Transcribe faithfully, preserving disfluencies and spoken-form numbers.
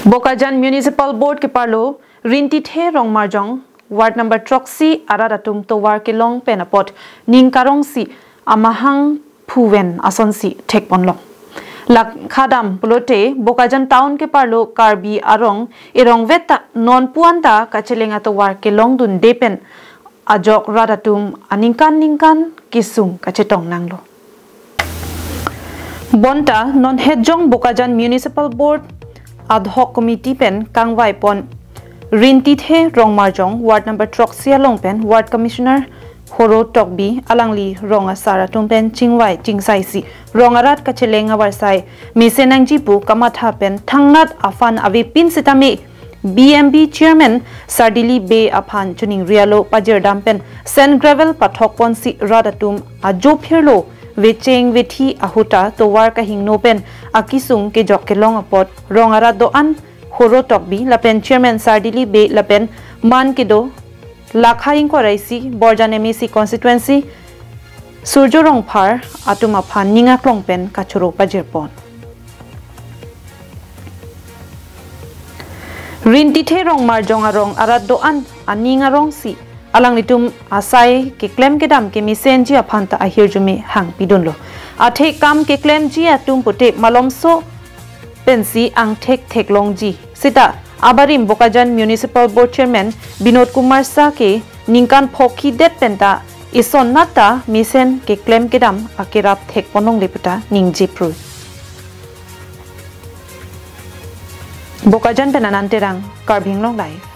Bokajan Municipal Board keparlo Rintithe Rongmarjong, ward number throksi arat atum tovar kelong pen apot ning karongsi amahang phuven asonsi thekponlong. Lakhadam pulote Bokajan town keparlo Karbi arong erongvet ta non puan ta kacheleng atovar kelongdunde pen ajok rat atum aningkan ningkan kesung kachetong nanglo. Bonta non hetjong Bokajan Municipal Board Ad hoc Committee pen kangvaipon Rintithe Rongmarjong, ward number throksi along pen ward commissioner Horo Tokbi alangli rong asar atum pen chingvai chingsaisi rong arat kacheleng avarsai mesen nangji pu kamatha pen thangnat aphan avepin sitame B M B chairman Sardili Bey aphan choningrialo pajirdam pen sand gravel pathokponsi rat atum ajo phirlo vecheng vethi ahuta tovar kahingno pen akesung kejok kelong apot rong arat do-an Horo Tokbi lapen chairman Sardili Bey lapen man kedo Lakha ingkoi ra isi Borjan M A C constituency Surjo Rongphar atum aphan ning aklong pen kachoro pajirpon. Rintithe Rongmarjong arong arat do-an aning arongsi alanglitum asai keklem kedam kemesenji aphan ta ahirjume hangpidunlo. Athe kam keklemji atum pute malomso pensi angthek theklongji. Sita abarim Bokajan Municipal Board Chairman Binod Kumar Shah ke ningkan phokhi det penta isonnat ta mesen keklem kedam akerap thekponlongle puta ningjeprui. Bokajan pen Anand Terang, Karbi Anglong Live.